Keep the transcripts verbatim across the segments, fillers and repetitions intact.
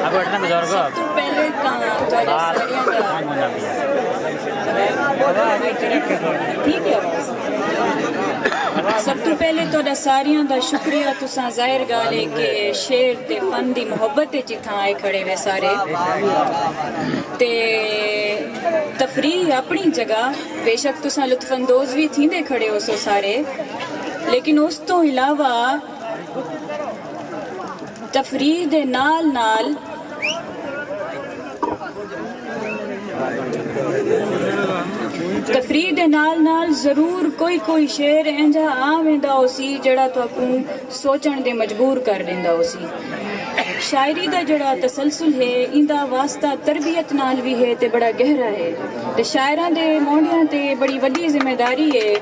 اب اٹھنا بزرگ۔ سب توں پہلے تاں تہاݙا ساریاں دا، ٹھیک ہے، سب توں پہلے تہاݙا ساریاں دا شکریہ۔ تساں، ظاہر ڳالھ ہے کہ شعر تے فن دی محبت وچ اتھاں آئے کھڑے وے سارے، تے تفریح اپݨی جگہ، بے شک تساں لطف اندوز وی تھیندے کھڑے ہوسو سارے، لیکن اس توں علاوہ تفریح دے نال نال، تفریح دے نال نال ضرور کوئی کوئی شعر اینجھا آ ویندا ہوسی جیڑھا تہاکوں سوچݨ دے مجبور کر ݙیندا ہوسی۔ شاعری دا جیڑھا تسلسل ہے، ایندا واسطہ تربیت نال وی ہے تے بڑا گہرا ہے، تے شاعراں دے مونڈھیاں تے بڑی وݙی ذمہ داری ہے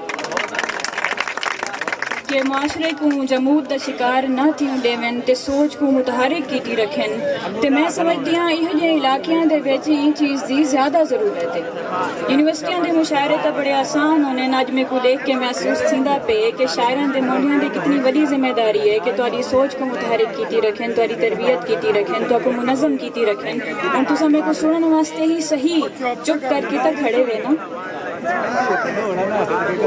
کہ معاشرے کوں جمود دا شکار نہ تھیوݨ ݙیون تے سوچ کوں متحرک کیتی رکھن۔ تے میں سمجھدی ہاں، ایہو جہے علاقیاں دے وچ ایں چیز دی زیادہ ضرورت ہے۔ یونیورسٹیاں دے مشاعرے تاں بڑے آسان ہوندن، اڄ میکوں ݙیکھ کے محسوس تھیندا پئے کہ شاعراں دے مونڈھیاں دی کتنی وݙی ذمہ داری ہے کہ تہاݙی سوچ کوں متحرک کیتی رکھن، تہاݙی تربیت کیتی رکھن، تہاکوں منظم کیتی رکھن۔ ہݨ تساں میکوں سݨݨ واسطے ہی صحیح چپ کر کے تاں کھڑے وے نا۔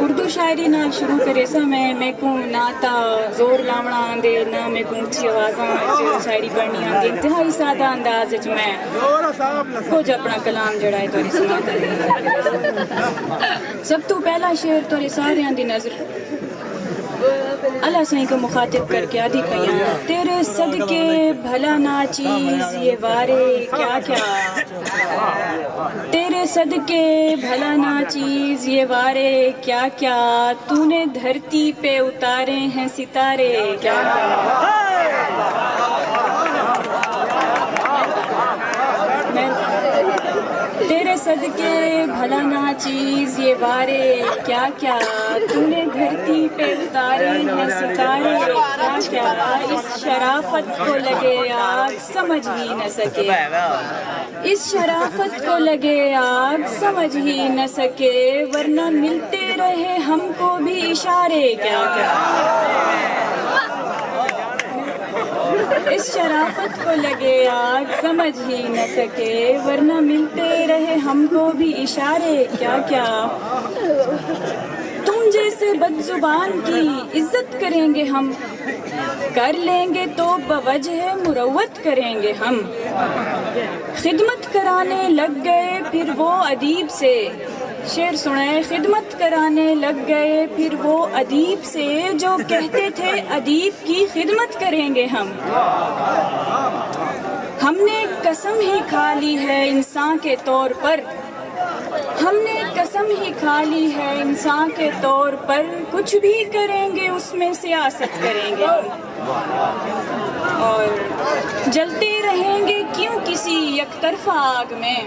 اردو شاعری نال شروع کریساں میں۔ میکوں نہ تاں زور لاوݨا آندے، نہ میکوں اچھی آوازاں وچ شاعری پڑھݨی آندی۔ انتہائی سادہ انداز وچ میں کجھ اپݨا کلام جیڑھا ہے تہاݙے سامݨے۔ سب توں پہلا شعر تہاݙے ساریاں دی نظر اللہ سائیں کوں مخاطب کر کے آدھی پیاں، تیرے صدقے بھلا ناچیز یہ وارے کیا کیا، تیرے صدقے بھلا ناچیز یہ وارے کیا کیا، تو نے دھرتی پہ اتارے ہیں ستارے کیا کیا۔ تیرے صدقے بھلا ناچیز یہ وارے کیا کیا، تو نے دھرتی پہ اتارے ہیں ستارے کیا کیا، اس شرافت کو لگے آگ سمجھ ہی نہ سکے، اس شرافت کو لگے آگ سمجھ ہی نہ سکے، ورنہ ملتے رہے ہم کو بھی اشارے کیا کیا۔ اس شرافت کو لگے آگ سمجھ ہی نہ سکے، ورنہ ملتے رہے ہم کو بھی اشارے کیا کیا۔ تم جیسے بد زبان کی عزت کریں گے ہم، کر لیں گے تو بوجہ مروت کریں گے ہم۔ خدمت کرانے لگ گئے پھر وہ ادیب سے، شعر سنائے، خدمت کرانے لگ گئے پھر وہ ادیب سے، جو کہتے تھے ادیب کی خدمت کریں گے ہم۔ ہم نے قسم ہی کھا لی ہے انسان کے طور پر، ہم نے قسم ہی کھا لی ہے انسان کے طور پر، کچھ بھی کریں گے اس میں سیاست کریں گے ہم۔ اور جلتے رہیں گے کیوں کسی یک طرفہ آگ میں،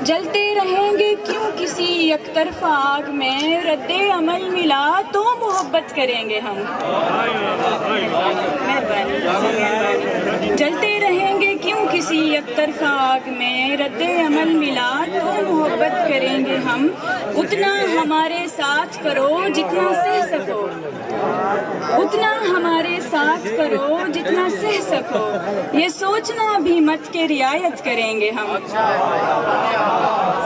جلتے رہیں گے کیوں کسی یک طرفہ آگ میں، رد عمل ملا تو محبت کریں گے ہم۔ مہربانی۔ جلتے رہیں گے کیوں کسی یک طرفہ آگ میں، رد عمل ملا تو محبت کریں گے ہم۔ اتنا ہمارے ساتھ کرو جتنا سہ سکو، اتنا ہمارے ساتھ کرو جتنا سہ سکو، یہ سوچنا بھی مت کہ رعایت کریں گے ہم۔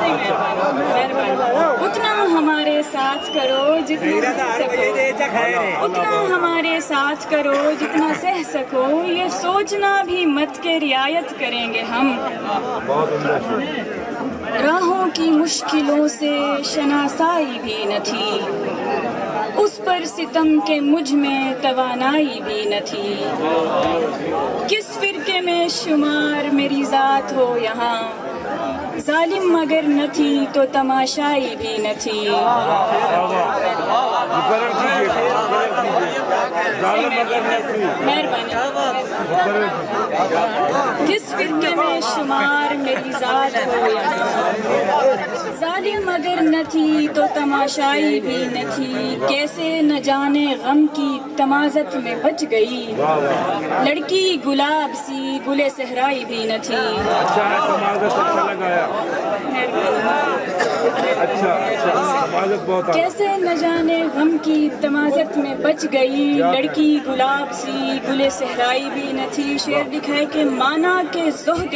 صحیح، مہربانی، مہربانی۔ اتنا ہمارے ساتھ کرو جتنا سہ سکو، اتنا ہمارے ساتھ کرو جتنا سہ سکو، یہ سوچنا بھی مت کہ رعایت کریں گے ہم۔ راہوں کی مشکلوں سے شناسائی بھی نہ تھی، اس پر ستم کہ مجھ میں توانائی بھی نہ تھی۔ کس فرقے میں شمار میری ذات ہو یہاں، ظالم اگر نہ تھی تو تماشائی بھی نہ تھی۔ مہربانی۔ کس فرقے میں شمار میری ذات ہو یہاں، ظالم اگر نہ تھی تو تماشائی بھی نہ تھی۔ کیسے نہ جانے غم کی تمازت میں بچ گئی، لڑکی گلاب سی گل صحرائی بھی نہ تھی۔ اچھا ہے، تمازت اچھا لگایا۔ اچھا، اچھا، مالک بہت آ۔ کیسے نہ جانے غم کی تمازت میں بچ گئی۔ کیا؟ لڑکی گلاب سی، گل صحرائی بھی نہ تھی۔ شعر لکھا ہے کہ مانا کہ زہد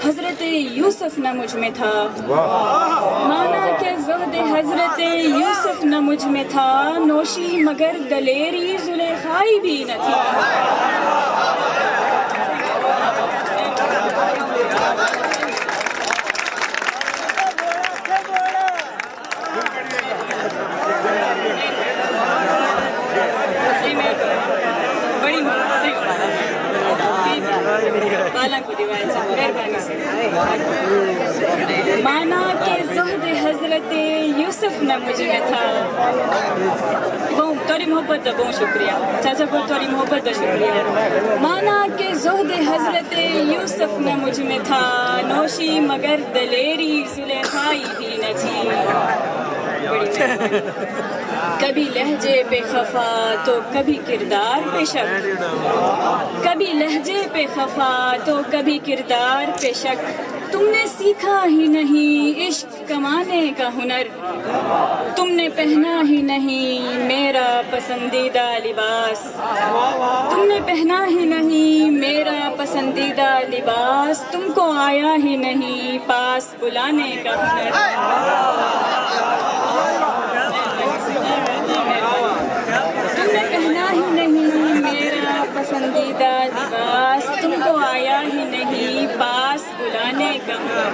حضرت یوسف نہ مجھ میں تھا۔ واہ۔ مانا کہ زہد حضرت یوسف نہ مجھ میں تھا، نوشی مگر دلیری زلیخائی بھی نہ تھی۔ بڑی مہربانی۔ بالاں کوں ݙیوائے سا، مہربانی۔ مانا کہ زہد حضرت یوسف نہ مجھ میں تھا۔ بہوں تہاݙی محبت دا بہوں شکریہ۔ چاچا پور تہاݙی محبت دا شکریہ۔ مانا کہ زہد حضرت یوسف نہ مجھ میں تھا، نوشی مگر دلیری زلیخائی بھی نہ تھی۔ بڑی مہربانی۔ کبھی لہجے پہ خفا تو کبھی کردار پہ شک، کبھی لہجے پہ خفا تو کبھی کردار پہ شک۔ تم نے سیکھا ہی نہیں عشق کمانے کا ہنر، تم نے پہنا ہی نہیں میرا پسندیدہ لباس، تم نے پہنا ہی نہیں میرا پسندیدہ لباس، تم کو آیا ہی نہیں پاس بلانے کا ہنر۔ تم نے پہنا ہی نہیں میرا پسندیدہ لباس، تم کو آیا ہی نہیں پاس بلانے کا ہنر۔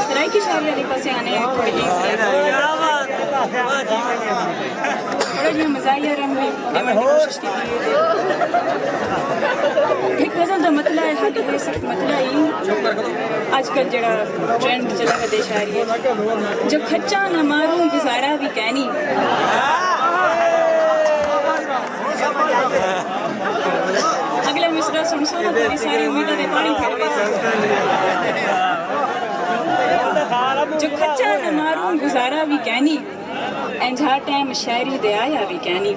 سرائیکی شاعری آلے پاسے آنے آں، تھوڑی جیہی سرائیکی۔ تھوڑا جیہا مزاحیہ رنگ وی ݙیوݨ دی کوشش کیتی ہے۔ ہک غزل دا مطلع ہے، حد ہے صرف مطلع ہی۔ اڄ کل جیڑھا ٹرینڈ چلا ودے شاعری اچ، جو کھچا نہ ماروں گزارا وی کینی۔ اڳلا مصرعہ سݨسو نا، تہاݙی ساری امیداں دے پاݨی پھر ویسن۔ جو کھچا نہ ماروں گزارا وی کینی، اینجھا ٹائم شاعری دے آیا وی کینی۔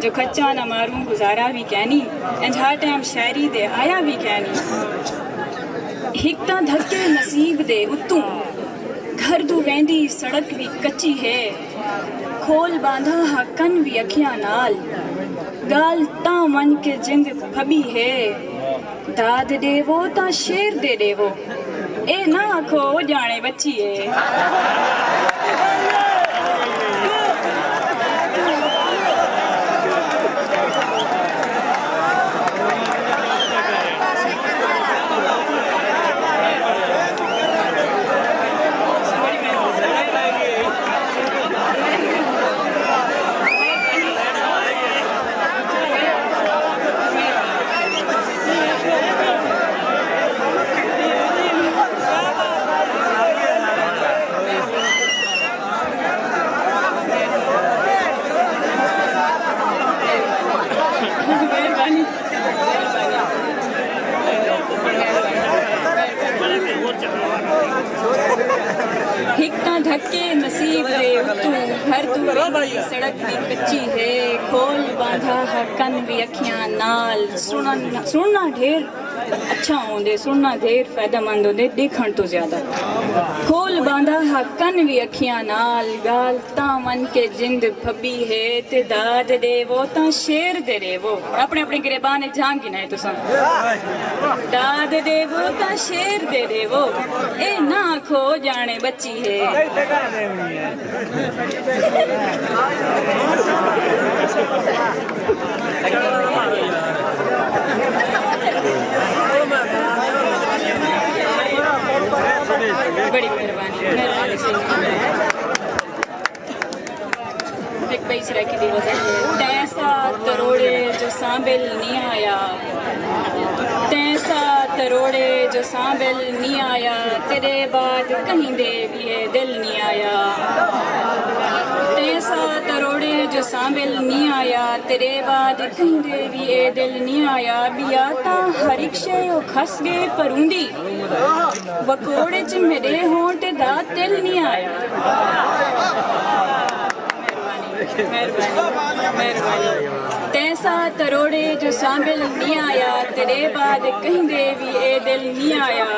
جو کھچا نہ ماروں گزارا وی کینی، اینجھا ٹائم شاعری دے آیا وی کینی۔ ہک تاں دھکے نصیب دے اتوں، گھر دو ویندی سڑک وی کچی ہے۔ کھول ٻاندھا ہا کن وی اکھیاں نال، ڳالھ تاں ونڄ کے جند پھٻی ہے۔ داد ݙیوو تاں شیر دے ݙیوو، اے نہ آکھو او ڄاݨے ٻچی اے۔ ہک تاں دھکے نصیب دے اتوں، گھر دو ویندی سڑک وی کچی ہے۔ کھول ٻاندھا ہا کن وی اکھیاں نال، سݨݨ، سݨݨا ڈھیر اچھا ہوندے، سݨݨا ڈھیر فائدہ مند ہوندے ݙیکھݨ توں زیادہ۔ کھول ٻاندھا ہا کن وی اکھیاں نال، ڳالھ تاں ونڄ کے جند پھٻی ہے، تے داد ݙیوو تاں شیر دے ݙیوو۔ ہݨ اپݨے اپݨے گریبان اچ جھانگ گھنائے تساں۔ داد ݙیوو تاں شیر دے ݙیوو، اے نہ آکھو او ڄاݨے ٻچی ہے۔ بڑی مہربانی، مہربانی سئیں۔ ہک ٻئی سرائیکی دی غزل ہے۔ تیں سا تروڑے جو سانبل نی آیا، تیں سا تروڑے جو سانبل نی آیا، تیݙے بعد کہیں دے وی اے دل نی آیا۔ تیں سا تروڑے جو سانبل نی آیا، تیݙے بعد کہیں دے وی اے دل نی آیا۔ ٻیا تاں ہر ہک شے او کھس ڳئے پروندی، وکوڑ اچ میݙے ہونٹ دا تل نی آیا۔ مہربانی، مہربانی، مہربانی۔ تیں سا تروڑے جو سانبل نی آیا، تیݙے بعد کہیں دے وی اے دل نی آیا۔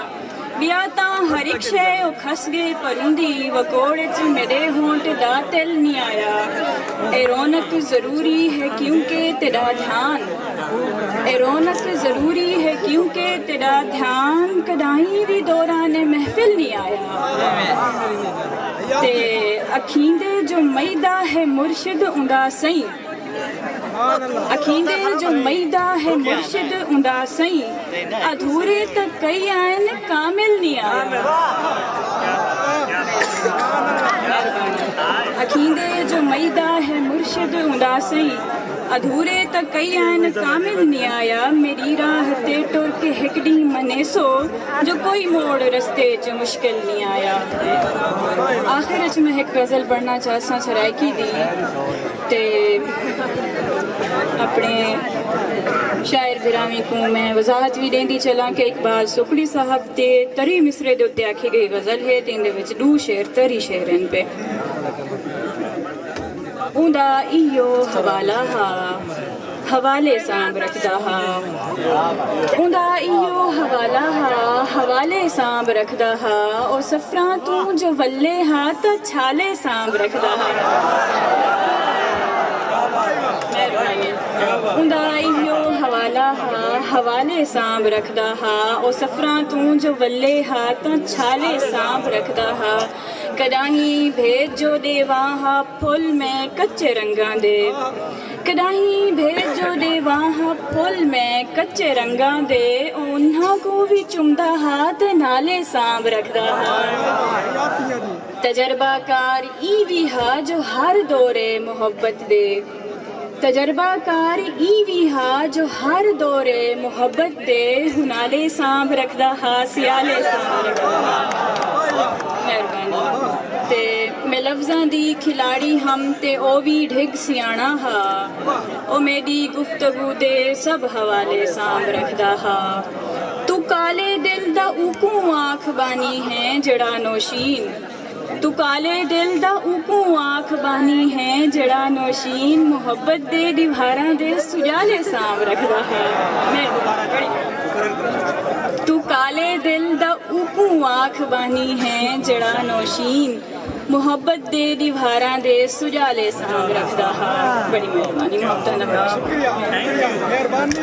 ٻیا تاں ہر ہک شے او کھس ڳئی، پر اوندی وکوڑ اچ میݙے ہونٹ دا تل نی آیا۔ اے رونق ضروری ہے کیونکہ تیݙا دھیان، اے رونق ضروری ہے کیونکہ تیݙا دھیان کݙاہیں وی دوران محفل نی آیا۔ تے اکھیندے جو میدا ہے مرشد اوندا سئیں، اکھیندے جو میدا ہے مرشد اوندا سئیں، ادھورے تاں کئی آئن کامل نی آیا۔ اکھیندے جو میدا ہے مرشد اوندا سئیں، ادھورے تاں کئی آئن کامل نی آیا۔ میݙی راہ تے ٹر کے ہک ݙینہہ منیسو جو کوئی موڑ رستے چ مشکل نی آیا۔ آخر اچ میں ہک غزل پڑھنا چاہساں سرائیکی دی، تے اپݨے شاعر بھراویں کوں میں وضاحت وی ݙیندی چلاں کہ اقبال سوکڑی صاحب دے تری مصرعے دے اتے آکھی ڳئی غزل ہے، تے ایندے وچ ݙو شعر تری شعر ہن پئے۔ اوندا ایہو حوالہ ہا، حوالے سانبھ رکھدا ہا۔ اوندا ایہو حوالہ ہا، حوالے سانبھ رکھدا ہا۔ او سفراں توں جو ولے ہا تاں چھالے سانبھ رکھدا ہا۔ مہربانی۔ اوندا ایہو حوالہ ہا، حوالے سانبھ رکھدا ہا۔ او سفراں توں جو ولے ہا تاں چھالے سانبھ رکھدا ہا۔ کݙاہیں بھیج جو ݙیواں ہا پھل میں کچے رنگاں دے، کݙاہیں بھیج جو ݙیواں ہا پھل میں کچے رنگاں دے، انہاں کوں وی چمدا ہا تے نالے سانبھ رکھدا ہا۔ تجربہ کار ای وی ہا جو ہر دورے محبت دے، تجربہ کار ای وی ہا جو ہر دورے محبت دے، ہنالے سانبھ رکھدا ہا، سیالے سانبھ رکھدا ہا۔ مہربانی۔ تے میں لفظاں دی کھلاڑی ہم تے او وی ڈھڳ سیاݨا ہا۔ او میݙی گفتگو دے سب حوالے سانبھ رکھدا ہا۔ توں کالے دل دا اوکوں آکھ بانی ہیں جیڑھا نوشین، توں کالے دل دا اوکوں آکھ بانی ہیں جیڑھا نوشین محبت دے ݙیوہاراں دے سڄالے سانبھ رکھدا ہے۔ میں دوبارہ کڑی، توں کالے دل دا اوکوں آکھ بانی ہیں جیڑھا نوشین محبت دے ݙیوہاراں دے سڄالے سانبھ رکھدا ہے۔ بڑی مہربانی، محبتاں دا بڑا شکریہ۔ مہربانی۔